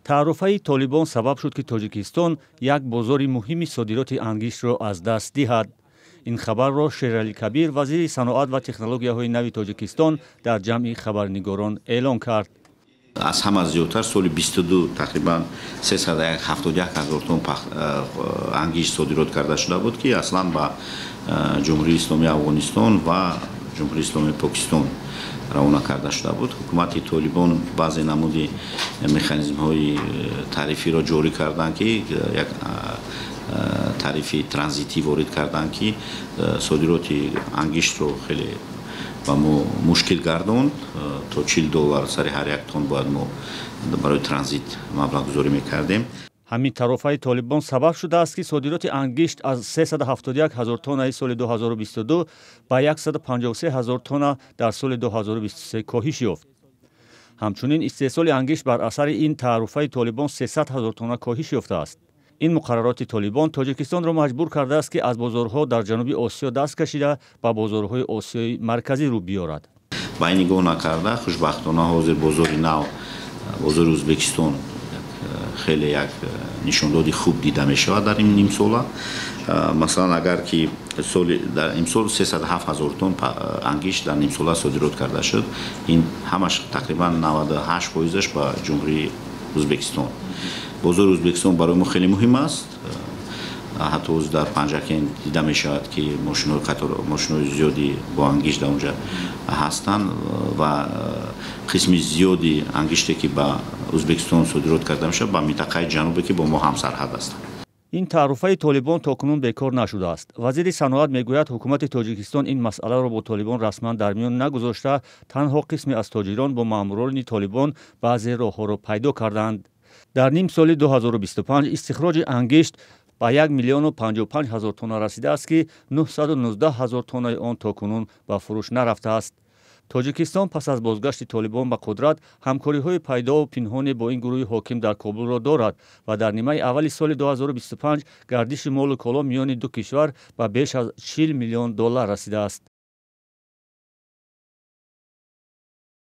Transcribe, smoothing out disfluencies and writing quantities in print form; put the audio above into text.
Таъруфаи Толибон сабаб шуд, ки Тоҷикистон як бозори муҳими содироти ангиштро аз даст диҳад. Ин хабарро Шералӣ Кабир, вазири саноат ва технологияҳои нави Тоҷикистон, дар ҷамъи хабарнигорон эълон кард. Аз ҳама зиёдтар соли 22 тақрибан 371 ҳазор тонн ангишт содирот карда шуда буд, ки аслан ба Ҷумҳурии Исломии Афғонистон ва Ҷумҳурии Исломии Покистон равона карда шуда буд. Ҳукумати Толибон баъзе намуди механизмҳои тарифиро ҷорӣ карданд, ки як тарифи транзитӣ ворид карданд, ки содироти ангиштро хеле ба мо мушкил гардонд. То 40 доллар сари ҳар як тонн бояд мо барои транзит маблағгузорӣ мекардем. Ҳамин тарофаи Толибон сабаб шудааст, ки содироти ангишт аз 371 ҳазор тоннаи соли 2022 ба 153 ҳазор тонна дар соли 2023 коҳиш ёфт. Ҳамчунин истеҳсоли ангишт бар асари ин тааруфаи Толибон 300 ҳазор тонна коҳиш ёфтааст. Ин муқаррароти Толибон Тоҷикистонро маҷбур кардааст, ки аз бозорҳо дар Ҷануби Осиё даст кашида, ба бозорҳои Осиёи Марказӣ рӯ биёрад. Ба ин нигоҳ накарда, хушбахтона, ҳозир бозори нав, бозори Ӯзбекистон, хеле як нишондоди хуб дида мешавад дар ин нимсола. Масалан, агар ки соли дар имсол 307 ҳазор тонн ангишт дар нимсола содирот карда шуд, ин ҳамаш тақрибан 98 фоизаш ба Ҷумҳурии Ӯзбекистон. Бозори Ӯзбекистон барои мо хеле муҳим аст. Ҳатто ҳозир дар Панҷакент дида мешавад, ки мошинои қатор, мошинои зиёди бо ангишт дар онҷа ҳастанд ва қисми зиёди ангиште, ки ба Ӯзбекистон содирот карда мешавад, ба минтақаи ҷанубе, ки бо мо ҳамсарҳад ҳастанд. Ин таъруфаи Толибон то кунун бекор нашудааст. Вазири саноат мегӯяд, ҳукумати Тоҷикистон ин масъаларо бо Толибон расман дар миён нагузошта, танҳо қисме аз тоҷирон бо маъмурони Толибон баъзе роҳҳоро пайдо кардаанд. Дар ним соли 2025 истихроҷи ангишт ба 1 миллиону 55 ҳазор тонна расидааст, ки 919 ҳазор тоннаи он то кунун ба фурӯш нарафтааст. Тоҷикистон пас аз бозгашти Толибон ба қудрат ҳамкориҳои пайдову пинҳоне бо ин гурӯҳи ҳоким дар Кобулро дорад ва дар нимаи аввали соли 2025 гардиши молу коло миёни ду кишвар ба беш аз 40 миллион доллар расидааст.